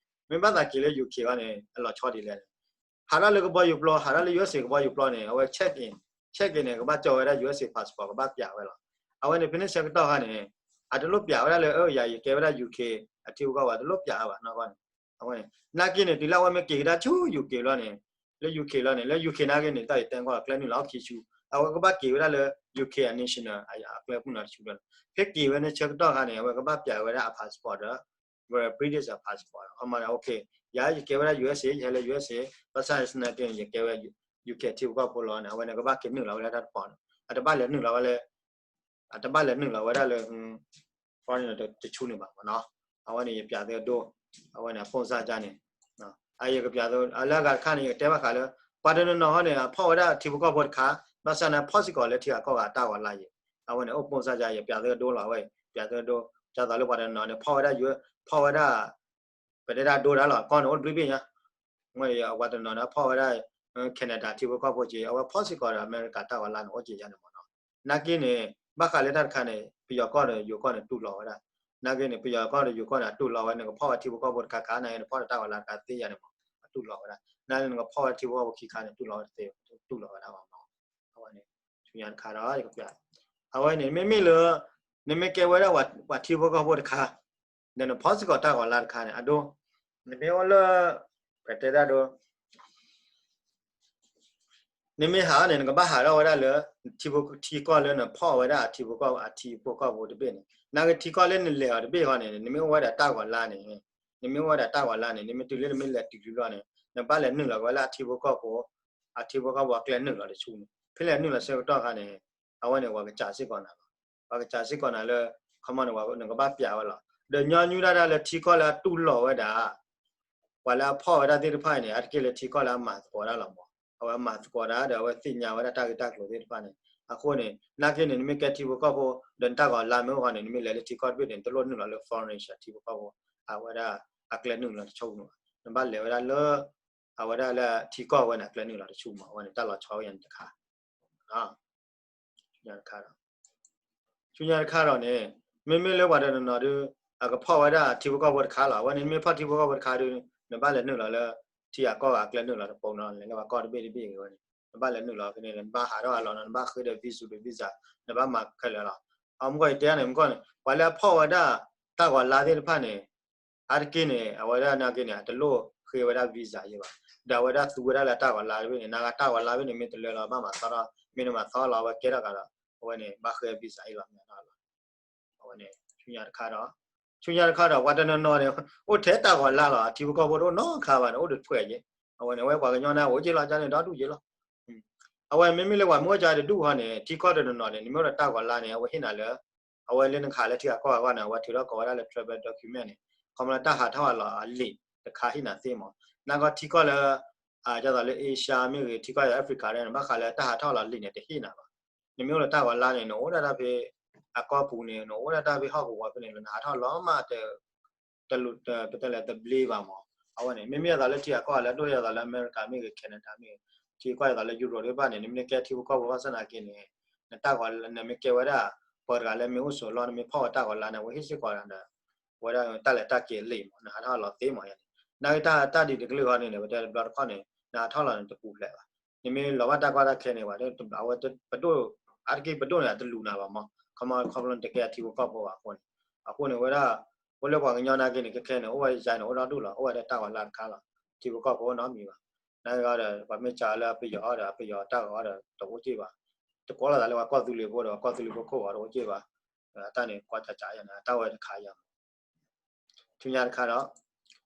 မ့ၢ်ဘၣ်သးက့ၤလၢ UK ဘၣ်န့ၣ် အလီၤဆီဒ်လဲၣ်န့ၣ် ဟးထီၣ်လၢကဘီယူၤပျီ ဟးထီၣ်လၢ USA ကဘီယူၤပျီန့ၣ် အဝဲ check in, check in န့ၣ် ကဘၣ်ကၠီၣ်ဝဲဒၣ် USA passport ကဘၣ်ပျးဝဲလီၤ. အဝဲန့ၣ် ဖဲန့ၣ်ဆၢကတီၢ်ခါန့ၣ် အတလိၣ်ပျးဝဲဒၣ်လၢ ယၤယကဲဝဲဒၣ် UK အထံဖိကီၢ်ဖိ တလိၣ်ပျးဝဲဘၣ်နီၢ်ကီၢ်န့ၣ်, အဝဲန့ၣ် နာ်က့န့ၣ် တုၤလၢအဝဲမ့ၢ်က့ၤကဒါဆူ UK လီၤန့ၣ် လၢ UK လီၤန့ၣ် လၢ UK နာ်က့န့ၣ် တၢ်ယတဲကွၢ်ကျဲနုာ်လီၤအိၣ်ခံဆူ အဝဲကဘၣ်က့ၤဝဲဒၣ်လၢ UK အ national အကျဲပူၤနီၤတဆူလီၤ, ဖဲက့ၤဝဲန့ၣ်ဆၢကတီၢ်ခါန့ၣ် အဝဲကဘၣ်ပျးဝဲဒၣ်အ passport ဒီး British passport ခီမီန့ၣ် OK ယၤယကဲဝဲဒၣ် USA ယဟဲလၢ USA ဘၣ်ဆၣ် national နာ်က့န့ၣ် ယကဲဝဲ UK ထံဖိကီၢ်ဖိလီၤန့ၣ် အဝဲန့ၣ်ကဘၣ်က့ၤနုာ်လီၤဝဲဒၣ်တၢ်တပီၤန့ၣ် အတဘၣ်လဲၤနုာ်လီၤဝဲလၢ အတဘၣ်လဲၤနုာ်လီၤဝဲဒၣ်လၢ foreign တဆူန့ၣ်ဘၣ်မနီၤ, အဝဲန့ၣ်ယပျးသုအဒိ, အဝဲန့ၣ်အပိၢ်စၢ်ကါန့ၣ်, အယကပျးသု အလၢအဂၤတခါန့ၣ် ယကတဲဘၣ်ဃးလၢ ပှၤတနီၤနီၤဟီန့ၣ် အဖီၣ်ဝဲဒၣ်ထံဖိကီၢ်ဖိတခါ, ဘၣ်ဆၣ်န့ၣ် ဖီၣ်စ့ၢ်ကီးလၢထံဂၤကီၢ်ဂၤအတၢ်ဂီၤလါယဲၢ်, အဝဲန့ၣ်အိၣ်ပိၢ်စၢ်ကါ ယပျးသုအဒိလီၤဝဲ, ပျးသုအဒိ, ဒ်သိးလၢပှၤတနီၤနီၤန့ၣ် ဖီၣ်ဝဲဒၣ်ယွဲ, ဖီၣ်ဝဲဒၣ် ပတဲဒၣ်ဒိဒၣ်လီၤ ကီၢ်န့ၣ်အိၣ်တဘျုးဘ့ၣ်ညါ, မ့ၢ်ပှၤတနီၤနီၤဖီၣ်ဝဲဒၣ် Canada ထံဖိကီၢ်ဖိက့ အဝဲဖီၣ်စ့ၢ်ကီးဒီး America တၢ်ဂီၤလါန့ၣ် အိၣ်က့ယါန့ၣ်မနီၤ, နာ်က့န့ၣ် ဘၣ်ဃးလၢတၢ်တခါန့ၣ် ပယီၤကီၢ်ဒီးယိၤကီၢ်န့ၣ်တူၢ်လိာ်ဝဲဒၣ်, နာ်က့န့ၣ် ပယီၤကီၢ်ဒီးယိၤကီၢ်န့ၣ် အတူၢ်လိာ်ဝဲ နကဖီၣ်ဝဲထံဖိကီၢ်ဖိတခါခါ နာ်က့နဖီၣ်ဒီးတၢ်ဂီၤလါတခါသ့ယါန့ၣ်မနီၤ, အတူၢ်လိာ်ဝဲဒၣ်, နာ်က့နကဖီၣ်ဝဲထံဖိကီၢ်ဖိခံခါန့ၣ် တူၢ်လိာ်ဝဲတသ့ တူၢ်လိာ်ဝဲဒၣ်မနီၤ, အဝဲန့ၣ် ဆူညါတခါဒီး ယကပျး, အဝဲန့ၣ် မ့မ့ၢ်လၢ နမ့ၢ်ကဲဝဲဒၣ်ပှၤထံဖိကီၢ်ဖိတခါ ဒီးနဖီၣ်စ့ၢ်ကီးတၢ်ဂီၤလါတခါန့ၣ် အဒိ, နမ့ၢ်အိၣ်လၢ ပတဲဒၣ်ဒိ နမ့ၢ်ဟးန့ၣ် နကဘၣ်ဟးထီၣ်ဝဲဒၣ်လၢ ထံကီၢ်လၢနဖီၣ်ဝဲဒၣ်အထံဖိကီၢ် အထံဖိကီၢ်ဖိတဘ့ၣ်န့ၣ်, နာ်က့ထံကီၢ်လၢနလဲၤအီၤတဘ့ၣ်ဃီန့ၣ် နမ့ၢ်အိၣ်ဝဲဒၣ်တၢ်ဂီၤလါန့ၣ်, နမ့ၢ်အိၣ်ဝဲဒၣ်တၢ်ဂီၤလါန့ၣ် နမ့ၢ်တုၤလၢနမ့ၢ်လဲၤတုၤလံဘျီန့ၣ် နဘၣ်လဲၤနုာ်လီၤဝဲလၢအထံဖိကီၢ်ဖိ အထံဖိကီၢ်ဖိအကျဲနုာ်လီၤတဆူန့ၣ်, ဖဲလဲၤနုာ်လီၤဆၢကတီၢ်ခါန့ၣ် အဝဲန့ၣ် ပှၤကစးစ့ၢ်ကီးနၤလီၤ. ပှၤကစးစ့ၢ်ကီးနၤလၢ ခီမီန့ၣ် နကဘၣ်ပျးဝဲလီၤ. ဒီးညီနုၢ်ဒၣ်တၢ်လၢထံကီၢ်လၢအတူၢ်လိာ်ဝဲဒၣ် ပှၤလၢအဖီၣ်ဝဲဒၣ်သ့ၣ်တဖၣ်အံၤန့ၣ် အါတက့ၢ်လၢထံကီၢ်လၢအမၤသကိးတၢ်လီၤမး. အဝဲမၤသကိးတၢ်ဒီး အဝဲသ့ၣ်ညါဝဲဒၣ်တၢ်ဂ့ၢ်တၢ်ကျိၤသ့ၣ်တဖၣ်န့ၣ်. အဃိန့ၣ် နာ်က့န့ၣ် နမ့ၢ်ကဲထံဖိကီၢ်ဖိ ဒီးနတၢ်ဂီၤလါမ့ၢ်အိၣ်ဃီန့ၣ် နမ့ၢ်လဲၤလၢထံကီၢ်တဘ့ၣ်န့ၣ် နတလိၣ်နုာ်လီၤလၢ foreign nation ထံဖိကီၢ်ဖိ အဝဲဒၣ်အကျဲနုာ်လီၤတဆူၣ်န့ၣ်ဘၣ်. နဘၣ်လဲၤဝဲဒၣ်လၢ အဝဲဒၣ်လၢထံကီၢ်ဝဲန့ၣ် အကျဲနုာ်လီၤတဆူၣ်မး. အဝဲန့ၣ်တၢ်လီၤဆီဝဲန့ၣ်တခါ ဆူညါတခါဒီး ဆူညါတခါဒီးန့ၣ် မ့မ့ၢ်လၢပှၤတနီၤနီၤဒုး အကဖီၣ်ဝဲဒၣ်ထံဖိကီၢ်ဖိတခါလီၤ. အဝဲန့ၣ် နမ့ၢ်ဖီၣ်ထံဖိကီၢ်ဖိတခါဒုး နဘၣ်လဲၤနုာ်လီၤလၢ ထံအကီၢ်ဂၤအကျဲနုာ်လီၤတပိနီၤ လဲၤလၢပှၤကီၢ်တဘ့ၣ်တဘ့ၣ်ဂ့ၤဝဲန့ၣ် နဘၣ်လဲၤနုာ်လီၤဖဲန့ၣ် နဘၣ်ဟးထီၣ်အလီၢ်နီၤ နဘၣ်ဃ့ဒီး visa ဒီး visa နဘၣ်မၤခဲလၢာ်လီၤ. အမ့ၢ်ကီၢ်အံၤတဲန့ၣ် မ့ၢ်ကီၢ်န့ၣ် ပှၤလၢအဖီၣ်ဝဲဒၣ်တၢ်ဂီၤလါသ့ၣ်တဖၣ်န့ၣ် အါတက့ၢ်န့ၣ် အဝဲဒၣ်နာ်က့န့ၣ် အတလိၣ်ဃ့ဝဲဒၣ် visa ယဲဘၣ်. ဒီးအဝဲဒၣ်သူဝဲဒၣ်လၢတၢ်ဂီၤလါတဘ့ၣ်န့ၣ် နဂၤတၢ်ဂီၤလါတဘ့ၣ်န့ၣ် မ့ၢ်တလၢလီၤ ဘၣ်မၤသီထီၣ် မ့ၢ်နမၤသီလီၤ အဝဲကဲထီၣ်ကဒီး အဝဲန့ၣ် ဘၣ်ဃ့ visa အံၤလီၤ မ့ၢ်နီၤလီၤ. အဝဲန့ၣ် ဆူညါတခါဒီး ဆူညါတခါဒီး ပှၤတနီၤနီၤန့ၣ် အိၣ်ထဲတၢ်ဂီၤလါလီၤ အထံဖိကီၢ်ဖိတအိၣ်နီတခါဘၣ်န့ၣ် အိၣ်တဖှဲးယဲ အဝဲန့ၣ် အဝဲပှၤကညီန့ၣ် အိၣ်က့လီၤ ကန့ၣ်ဒီဒူၣ်ယဲလီၤ. အဝဲမ့မ့ၢ်လၢပှၤမ့ၢ်အိၣ်ကတဒူၣ်ဃီန့ၣ် ထံကီၢ်တနီၤနီၤန့ၣ် နမ့ၢ်အိၣ်ဒီးတၢ်ဂီၤလါန့ၣ် အဝဲဟ့ၣ်နၤလၢ အဝဲလၢနကဟးလၢထံဂၤကီၢ်ဂၤအဂီၢ်န့ၣ် အဝဲထုးထီၣ်ကိးဝဲဒၣ်လၢ travel document န့ၣ် ခီဖျိလၢတၢ်ဟးထီၣ်အလီၢ်အလံာ်တခါဟ့ၣ်နၤသ့မး. နာ်က့ထံကီၢ်လၢ ဒ်သိးလၢ Asia မ့ၢ်ဂ့ၤ ထံကီၢ်လၢ Africa န့ၣ် ဘၣ်ဃးလၢတၢ်ဟးထီၣ်လီၢ်အလံာ်န့ၣ် တဟ့ၣ်နၤဘၣ်. နမ့ၢ်အိၣ်ဒီးတၢ်ဂီၤလါန့ၣ် နအိၣ်ဒၣ်တၢ်ဖဲအကီၢ်ပူၤန့ၣ် နအိၣ်ဒၣ်တၢ်ဖဲဟီၣ်ကဝီၤဖဲန့ၣ် နဟးထီၣ်လီၤမး တ တလူၤ ပတဲလဲၣ် တဘျ့ဘၣ်မး. အဝဲန့ၣ် မ့မ့ၢ်ဒ်သိးလၢထံဂၤကီၢ်ဂၤလၢအဒိၣ်ဒ်သိးလၢ America မ့ၢ်ဂ့ၤ Canada မ့ၢ်ဂ့ၤ ထံကီၢ်ဒ်သိးလၢ Europe သ့ၣ်တဖၣ်န့ၣ် နမ့ၢ်ကဲထံဖိကီၢ်ဖိဘၣ်ဆၣ်နာ်က့န့ၣ် နတၢ်ဂီၤလါ နမ့ၢ်ကဲဝဲဒၣ် ပှၤတဂၤလၢမ့ၢ်အိၣ်ဆိးလီၢ် နမ့ၢ်ဖီၣ်ဝဲတၢ်ဂီၤလါန့ၣ် အဝဲဟ့ၣ်စ့ၢ်ကီးဒီး ဝဲဒၣ်တၢ်လဲၤတၢ်က့ၤအလံာ်မး နဟးထီၣ်လီၤသ့မးယါန့ၣ်. နာ်က့တၢ်တၢ်ဒ်တကလုာ်ဃီန့ၣ် ပတဲတဘျီတခီၣ်န့ၣ် နဟးထီၣ်လီၤန့ၣ်တပူၤဖျဲးဘၣ်. နမ့ၢ်လီၤဘၣ်တၢ်ကီတၢ်ခဲန့ၣ် ပှၤ အဝဲပဒိၣ် အါတက့ၢ်ပဒိၣ်န့ၣ် အတလူၤနၤဘၣ်မး ခီမီ ခီဖျိနတကဲအထံဖိကီၢ်ဖိဘၣ်အဃိန့ၣ်. အဃိန့ၣ်ဝဲဒၣ် အိၣ်လၢပှၤကညီနာ်က့န့ၣ် ခဲခဲန့ၣ် အိၣ်ဝဲဒၣ်ယါန့ၣ် အိၣ်ဒီဒူၣ်လီၤ အိၣ်ဝဲဒၣ်တၢ်ဂီၤလါတခါလီၤ. ထံဖိကီၢ်ဖိနီတမံၤဘၣ်. နာ်က့ဒီး ပှၤမ့ၢ်စးလၢပယီၤအီၤဒီး ပယီၤတၢ်ဂီၤအီၤဒီး တအိၣ်က့ၢ်ဘၣ်. တကိးလိာ်သးလၢပှၤကီၢ်သူလ့ၤဖိဒီး ပှၤကီၢ်သူလ့ၤဖိခိၣ်ဂီၤတအိၣ်က့ၢ်ဘၣ်. အတၢ်န့ၣ် ကွၢ်ကၠးကၠးယါန့ၣ် အတၢ်ဝဲတခါယါမး ဆူညါတခါဒီး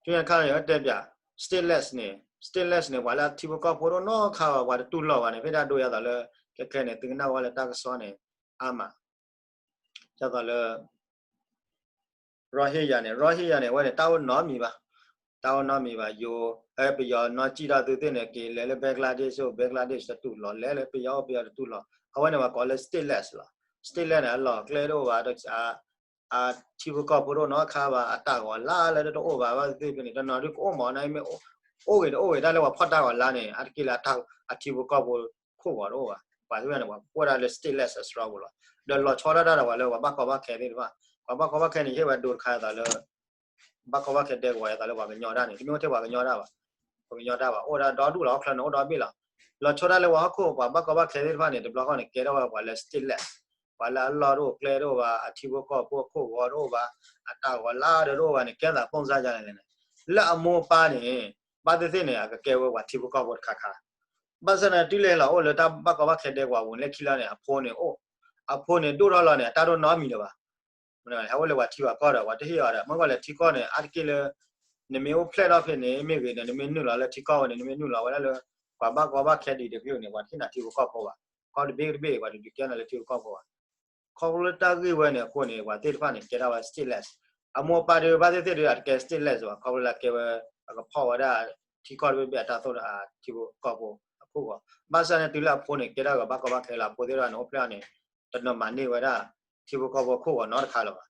ဆူညါတခါန့ၣ် တဲပၠး stateless န့ၣ် stateless န့ၣ် ပှၤလၢအထံဖိကီၢ်ဖိတအိၣ်နီတခါဘၣ် ပှၤတတူၢ်လိာ်ဘၣ်န့ၣ် ဖဲဒၣ်ဒိယါသးလၢ ခဲခဲန့ၣ် သုကနၣ်ဝဲလၢတၢ်ကစီၣ်န့ၣ် အါမး ဒ်သိးလၢ Rohingya န့ၣ် Rohingya န့ၣ် အဝဲန့ၣ် တၢ်အိၣ်နီတမံၤဘၣ်. တၢ်အိၣ်နီတမံၤဘၣ် ယိၤ ပယီၤနီၢ်ကံၣ်ထီၣ်သုသ့ၣ်န့ၣ် က့ၤလဲၤလၢ Bangladesh အိၣ် Bangladesh တတူၢ်လိာ် လဲၤလၢပယီၤအိၣ်ပယီၤတတူၢ်လိာ် အဝဲန့ၣ် ပှၤကိးလၢ stateless လီၤ. Stateless န့ၣ် အလီၢ်အကျဲတအိၣ်ဘၣ် အထံဖိကီၢ်ဖိတအိၣ်နီတခါဘၣ် အတၢ်ဂီၤလါလၢတအိၣ်ဘၣ် ဘၣ်သ့ၣ်သ့ၣ်ဖဲန့ၣ် တနီၤဒုးကအိၣ်မး နမ့ၢ်အိၣ်ဂ့ၤတအိၣ်ဂ့ၤ တၢ်လၢပှၤဖီၣ်တၢ်ဂီၤလါန့ၣ် အါတက့ၢ်လၢ အထံဖိကီၢ်ဖိခိၣ်ဂီၤတအိၣ်ဘၣ် ပှၤသ့ၣ်တဖၣ်န့ၣ် ပှၤကိးဝဲဒၣ်လၢ stateless အစရီပူၤလီၤ. ဒီးလီၤဆီဒၣ်တၢ်ဒီးပှၤလၢပှၤဘၣ်ကီဘၣ်ခဲသ့ၣ်တဖၣ် ပှၤဘၣ်ကီဘၣ်ခဲန့ၣ် ယဟ့ၣ်ဝဲဒိတခါအသိးလၢ ဘၣ်ကီဘၣ်ခဲဒဲကဝီၤအသိးလၢပှၤကညီတၢ်န့ၣ် တမ့ၢ်အိၣ်ထဲပှၤကညီတၢ်ဘၣ် ပှၤကညီတၢ်ဘၣ် အိၣ်ဝဲဒၣ်ဒီဒူၣ်လီၤ ဟီၣ်ချၢန့ၣ် အိၣ်ဒီဘ့ၣ်လီၤ. လီၤဆီဒၣ်လၢပှၤဟီၣ်ခိၣ် ပှၤဘၣ်ကီဘၣ်ခဲသ့ၣ်တဖၣ်န့ၣ် တဘျီဃီန့ၣ် ကဲထီၣ်ဝဲပှၤလၢ stateless ပှၤလၢအလီၢ်တအိၣ်ကျဲတအိၣ်ဘၣ် အထံဖိကီၢ်ဖိအခိၣ်ဂီၤတအိၣ်ဘၣ် အတၢ်ဂီၤလါဒီးတအိၣ်ဘၣ်န့ၣ် ကဲသးပိၢ်စါယါလဲၣ်န့ၣ် လၢအမိၢ်အပၢ်န့ၣ် ဘၣ်သ့ၣ်သ့ၣ်န့ၣ် အကကဲဝဲပှၤထံဖိကီၢ်ဖိတခါခါ ဘၣ်ဆၣ်န့ၣ် တုၤလၢဟဲလီၤအိၣ်လၢတၢ်ဘၣ်ကီဘၣ်ခဲဒဲကဝီၤပူၤ လၢခံလီၤန့ၣ် အဖိန့ၣ်အိၣ် အဖိန့ၣ်ဒိၣ်ထီၣ်လီၤန့ၣ် အတၢ်တအိၣ်နီတမံၤလၢၤဘၣ် ဟဲအိၣ်လၢပှၤထံပှၤကီၢ်ဒီး ပှၤတဟ့ၣ်အီၤဒီး မ့ၢ်ကွၢ်လၢထံကီၢ်န့ၣ် အါတက့ၢ်လၢ နမ့ၢ်အိၣ်ဖျဲၣ်ထီၣ်ဖဲန့ၣ် မ့ၢ်ဂ့ၤန့ၣ် နမ့ၢ်နုာ်လီၤလၢထံကီၢ်ဝဲန့ၣ် နမ့ၢ်နုာ်လီၤဝဲဒၣ်လၢ ပှၤဘၣ်ကီဘၣ်ခဲဒ်တကလုာ်န့ၣ် ပှၤတဟ့ၣ်နၤထံဖိကီၢ်ဖိဘၣ်. ကီၢ်တဘ့ၣ်တဘ့ၣ် ပှၤတဒုးကဲနၤလၢထံဖိကီၢ်ဖိဘၣ်. ခီဖျိလၢတၢ်ဂ့ၢ်ဝဲန့ၣ်အဃိန့ၣ် ပှၤသ့ၣ်တဖၣ်န့ၣ် ကဲထီၣ်ဝဲ stateless အမိၢ်အပၢ်ဒီး ဘၣ်သ့ၣ်သ့ၣ်ဒီး အတကဲ stateless ဘၣ် ခီဖျိလၢကဲဝဲ အကဖီၣ်ဝဲဒၣ် ထံကီၢ်တဘ့ၣ်ဘ့ၣ်အတၢ်သိၣ်တၢ်သီ ထံဖိကီၢ်ဖိအခိၣ်ဂီၤ ဘၣ်ဆၣ်န့ၣ် တုၤလၢအဖိန့ၣ် ကဲထီၣ်ကဘၣ်ကီဘၣ်ခဲလၢအဖိသ့ၣ်တဖၣ်န့ၣ် အိၣ်ဖျဲၣ်န့ၣ် တနီၤမၤန့ၢ်ဝဲဒၣ် ထံဖိကီၢ်ဖိအခိၣ်ဂီၤနီတခါလၢၤဘၣ်.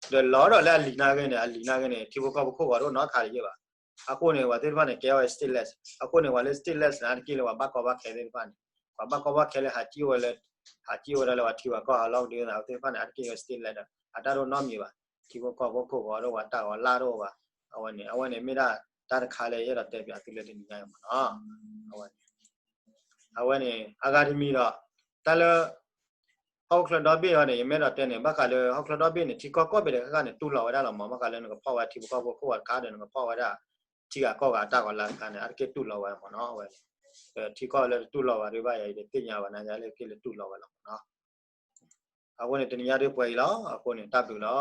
ဒီးလီၤဒီးလၢအလံၤနာ်က့န့ၣ် အလံၤနာ်က့န့ၣ် ထံဖိကီၢ်ဖိခိၣ်ဂီၤတအိၣ်နီတခါလၢၤဘၣ်. အဃိန့ၣ် ပှၤသ့ၣ်တဖၣ်န့ၣ် ကဲဝဲ stateless အဃိန့ၣ် ပှၤလၢ stateless န့ၣ် အါတက့ၢ်လၢပှၤဘၣ်ကီဘၣ်ခဲသ့ၣ်တဖၣ်န့ၣ် ပှၤဘၣ်ကီဘၣ်ခဲလၢဟးစံၣ်အိၣ်ဝဲလၢ ဟးစံၣ်အိၣ်ဝဲဒၣ်လၢပှၤထံပှၤကီၢ်ဟးလီၢ်ကဒုသးသ့ၣ်တဖၣ်န့ၣ် အါတက့ၢ်ဝဲ stateless ဒီး အတၢ်တအိၣ်နီတမံၤဘၣ်. ထံဖိကီၢ်ဖိခိၣ်ဂီၤတအိၣ်ဘၣ် တၢ်ဂီၤလါတအိၣ်ဘၣ်. အဝဲန့ၣ် အဝဲန့ၣ်မ့ၢ်ဒၣ်တၢ်တခါလၢယအဲၣ်ဒိးတဲပၠးသုလၢတနံၤညါအံၤမးနီၤ. အဝဲန့ၣ် အဝဲန့ၣ် အဂၤတမံၤဒီး တၢ်လၢ ဟီၣ်ခိၣ်ချၢဒီဘ့ၣ်အံၤန့ၣ် ယမ့ၢ်အဲၣ်ဒိးတဲန့ၣ် ဘၣ်ဃးလၢဟီၣ်ခိၣ်ချၢဒီဘ့ၣ်န့ၣ် ထံကီၢ်ကိးဘ့ၣ်ဒဲးဃၣ်ဃၣ်န့ၣ် တူၢ်လိာ်ဝဲဒၣ်လီၤမး ဘၣ်ဃးလၢနကဖီၣ်ဝဲထံဖိကီၢ်ဖိခိၣ်ဂီၤတခါဒီး နကဖီၣ်ဝဲဒၣ် ထံဂၤကီၢ်ဂၤအတၢ်ဂီၤလါတခါန့ၣ် အါတက့ၢ်တူၢ်လိာ်ဝဲမးနီၤ အဝဲန့ၣ်. ဒီးထံကီၢ်လၢတတူၢ်လိာ်ဘၣ်ဒံးဘၣ်ယၤအံၤ တသ့ၣ်ညါဘၣ် နၤယၤလၢက့ၤလၢတူၢ်လိာ်ဝဲလီၤမးနီၤ. အဃိန့ၣ် တနံၤညါဒ်ပှဲၤအံၤလီၤ. အဃိန့ၣ် တၢ်ဘျုးလီၤ.